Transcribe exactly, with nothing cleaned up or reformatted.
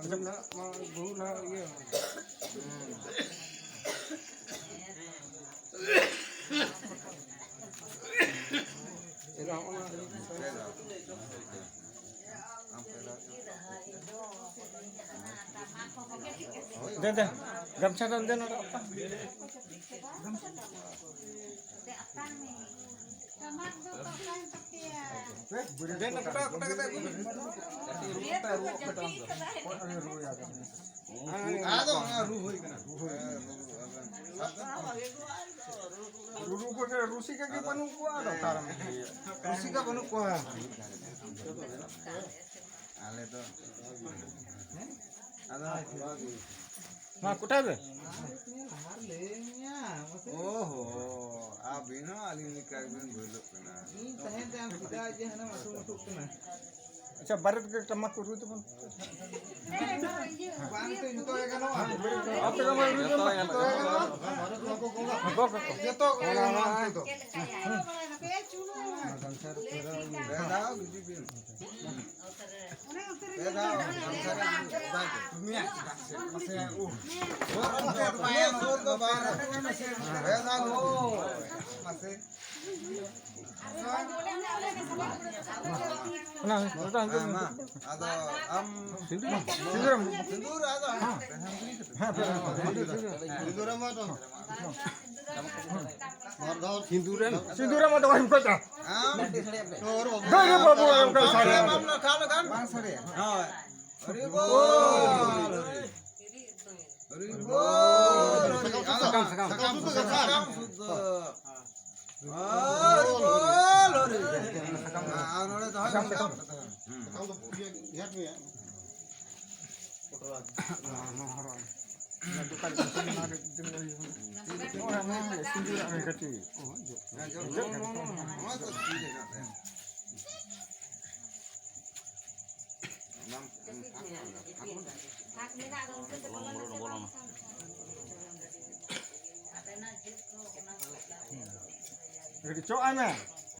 ᱟᱸᱡᱚᱢ ᱱᱟᱦᱟᱜ ᱢᱟ ᱵᱟᱹᱦᱩ ᱱᱟᱦᱟᱜ ᱤᱭᱟᱹ᱾ ᱮᱨᱟ ᱦᱚᱸᱜᱼᱚ ᱱᱟ ᱫᱮ, ᱫᱮ, ᱜᱟᱢᱪᱷᱟ ᱫᱚ ᱫᱮ ᱱᱚᱰᱮ ᱟᱯᱟ᱾ ᱫᱮ ᱱᱚᱰᱮ ᱠᱚᱴᱟ, ᱠᱚᱴᱟ ᱠᱟᱛᱮ ᱟᱹᱜᱩ ᱢᱮ᱾ ᱟᱫᱚ ᱚᱱᱟ ᱨᱩ ᱦᱩᱭ ᱠᱟᱱᱟ᱾ ᱨᱩ ᱦᱩᱭ ᱠᱟᱱᱟ᱾ ᱨᱩ ᱠᱚ ᱨᱩᱥᱤᱠᱟ ᱜᱮ ᱵᱟᱹᱱᱩᱜ ᱠᱚᱣᱟ, ᱟᱫᱚ ᱚᱠᱟᱨᱮᱢ ᱤᱭᱟᱹᱭᱟ? ᱨᱩᱥᱤᱠᱟ ᱵᱟᱹᱱᱩᱜ ᱠᱚᱣᱟ᱾ ᱟᱞᱮ ᱫᱚ ᱟᱫᱚ ᱢᱟ ᱠᱚᱴᱟᱭ ᱵᱮ᱾ ᱳᱦᱳ, ᱟᱹᱵᱤᱱ ᱦᱚᱸ ᱟᱹᱞᱤᱧ ᱞᱮᱠᱟ ᱜᱮᱵᱤᱱ ᱵᱷᱩᱞᱚᱜ ᱠᱟᱱᱟ᱾ ᱤᱧ ᱛᱟᱦᱮᱸ ᱛᱮ ᱟᱢ ᱪᱮᱫᱟᱜ ᱡᱮ ᱦᱟᱱᱟᱢ ᱟᱹᱴᱩ ᱢᱟᱹᱴᱩᱜ ᱠᱟᱱᱟ? ᱟᱪᱪᱷᱟ, ᱵᱟᱨᱮᱛ ᱜᱮ ᱴᱟᱢᱟᱠ ᱠᱚ ᱨᱩᱭ ᱛᱟᱵᱚᱱ᱾ ᱵᱟᱝ ᱛᱮ ᱡᱚᱛᱚ ᱜᱮ ᱜᱟᱱᱚᱜᱼᱟ᱾ ᱟᱯᱮ ᱫᱚ ᱢᱟ ᱨᱩᱭ ᱛᱟᱵᱚᱱ᱾ ᱡᱚᱛᱚ ᱜᱮ ᱜᱟᱱᱚᱜᱼᱟ᱾ ᱜᱚᱜ ᱠᱚ᱾ ᱡᱚᱛᱚ ᱜᱮ ᱜᱟᱱᱚᱜᱼᱟ ᱱᱤᱛᱚᱜ ᱫᱚ᱾ ᱯᱮ ᱫᱷᱟᱣ ᱜᱤᱰᱤ ᱵᱤᱱ᱾ ᱯᱮ ᱫᱷᱟᱣ᱾ ᱢᱟᱥᱮ, ᱩᱦ᱾ ᱟᱨ ᱚᱱᱛᱮ ᱫᱚ ᱵᱟᱭ ᱜᱟᱱᱚᱜᱼᱟ᱾ ᱥᱩᱨ ᱫᱚ ᱵᱟᱭ ᱜᱟᱱᱚᱜᱼᱟ᱾ ᱯᱮ ᱫᱷᱟᱣ᱾ ᱢᱟᱥᱮ᱾ ᱚᱱᱟ ᱦᱮᱸ, ᱢᱟ᱾ ᱟᱫᱚ ᱟᱢ ᱥᱤᱸᱫᱩᱨ, ᱥᱤᱸᱫᱩᱨ᱾ ᱥᱤᱸᱫᱩᱨ ᱟᱫᱚ ᱦᱮᱸ, ᱦᱮᱸ, ᱦᱮᱸ, ᱥᱤᱸᱫᱩᱨ᱾ ᱥᱤᱸᱫᱩᱨ ᱟᱢ ᱫᱚ ᱵᱟᱭ ᱠᱚᱴᱟ᱾ ᱟᱢ ᱫᱟᱹᱭ ᱨᱮ ᱵᱟᱹᱵᱩ, ᱚᱱᱠᱟ ᱥᱟᱰᱮ᱾ ᱵᱟᱢ ᱞᱟᱴᱷᱟ ᱞᱮᱠᱷᱟᱱ ᱵᱟᱝ ᱥᱟᱰᱮᱭᱟ᱾ ᱦᱳᱭ᱾ ᱦᱚᱨᱤ ᱵᱳᱞ, ᱦᱚᱨᱤ ᱵᱳᱞ, ᱦᱚᱨᱤ ᱵᱳᱞ᱾ ᱥᱟᱠᱟᱢ, ᱥᱟᱠᱟᱢ, ᱥᱟᱠᱟᱢ ᱥᱩᱫᱽᱫᱷᱟᱹ᱾ ᱥᱟᱠᱟᱢ ᱥᱩᱫᱽᱫᱷᱟᱹ᱾ ᱦᱚᱨᱤ ᱵᱳᱞ, ᱦᱚᱨᱤ᱾ ᱟᱨ ᱱᱚᱰᱮ ᱫᱚᱦᱚᱭ ᱢᱮ᱾ ᱥᱟᱠᱟᱢ ᱫᱚ ᱤᱭᱟᱹ, ᱤᱭᱟᱹ ᱢᱮ᱾ ᱱᱚᱣᱟ ᱫᱚ ᱠᱟᱹᱴᱤᱡ᱾ ᱠᱟᱹᱴᱤᱡ ᱪᱚᱜ ᱟᱭ ᱢᱮ᱾